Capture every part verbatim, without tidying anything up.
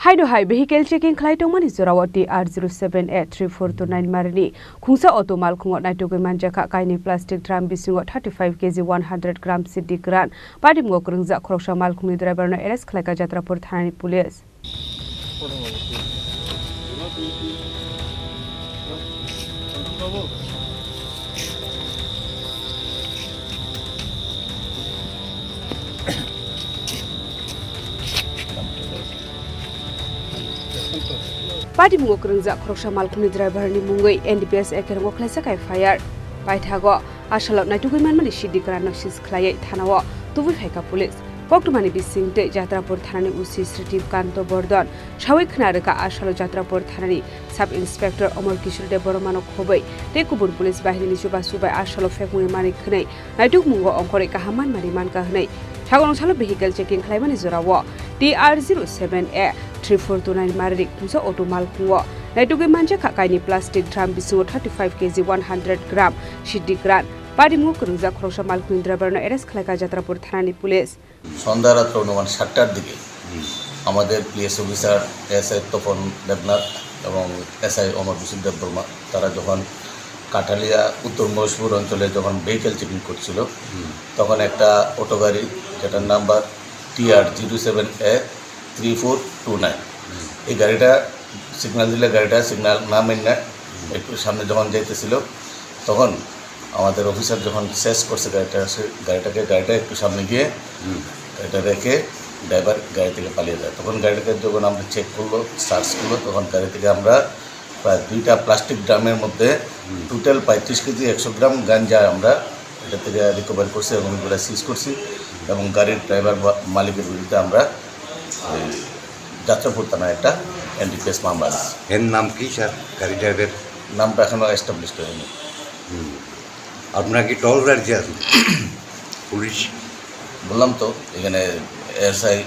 Haino hai vehicle checking khlai tongmani jorao T R zero seven A three four two nine marini khungsa auto malkhungo naitugwi manjakha kainwi plastic drum bisingo thirty five K G one hundred gram siddi kwran. Patimungo kwrwngjak khoroksa malkhungni driver no arrest khlaikha Jatrapur thanani police. Patimungo kwrwngjak khoroksa malkhungni driver ni mungwi N D P S ekerong o khlaijak F I R. Paithago asalo naitugwi manmani siddi kwran no seize khlaiwi thanao tubui phaikha police. Koktwmani bisingtwi Jatrapur thanani O C Sri Kanto Bordon sawi khna rwkha asalo Jatrapur thanani Sub Inspector Omor Kishore Debbarmano khobwi tei kubun police bahirini chubachu bai asalo phekmungni manwi khwnwi naitukmungo ongkhorwi kaham manmani mankha hwnwi. Sagonong salo vehicle checking khlaimani jorao T R zero seven A three four two nine marini khungsa auto malkhungo naitugwi manjakha kainwi plastic drum bisingo thirty five K G one hundred gram siddi kwran. Patimungo kwrwngjak khoroksa malkhungni driver no arrest khlaikha Jatrapur thanani police. সন্ধ্যা রাত্র অনুমান সাতটার দিকে আমাদের PS officer SI Tapan দেবনাথ এবং এসআই অমর বিষ্ণু দেববর্মা তারা যখন কাঠালিয়া উত্তর মহেশপুর অঞ্চলে যখন ভেহিকেল চেকিং করছিল, তখন একটা অটো গাড়ি, যেটার number T R zero seven A three four two nine, এই গাড়িটা সিগন্যাল দিলে গাড়িটা সিগন্যাল না মেনে একটু সামনে যখন যাইতেছিল, তখন আমাদের অফিসার যখন চেস করছে গাড়িটা, সে গাড়িটাকে, গাড়িটা একটু সামনে গিয়ে এটা রেখে ড্রাইভার গাড়ি থেকে পালিয়ে যায়। তখন গাড়িটাকে যখন আমরা চেক করলো, সার্চ করলো, তখন গাড়ি থেকে আমরা প্রায় দুইটা প্লাস্টিক ড্রামের মধ্যে টোটাল পঁয়ত্রিশ কেজি একশো গ্রাম গাঞ্জা আমরা এটা থেকে রিকভারি করছি এবং এগুলো সিজ করছি এবং গাড়ির ড্রাইভার বা মালিকের বিরুদ্ধে আমরা এই যাত্রাপুর থানায় একটা এনডিপিএস মামলা আছে। এর নাম কি স্যার, গাড়ি ড্রাইভার? নামটা এখনো এস্টাবলিশড হয়নি। হুম। আপনারা কি টহলদারিতে আছেন? পুলিশ? বললাম তো, এখানে এসআই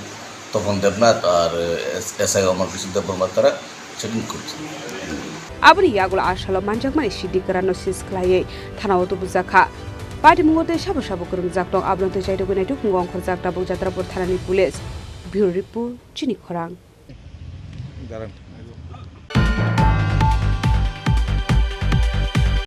তপন দেবনাথ আর এস-, এসআই অমর কৃষ্ণ দেববর্মা তারা চেকিং করছে। Aboni yagulo asalo manjakmani siddi kwran no seize khlaiwi thanao tubujakha. Patimungo tei sabo sabo kwrwngjak tong, abono tei chaitugwi naitukmungo ongkhorjak tabuk Jatrapur thanani police. Bureau report, Chini Khorang. Garang.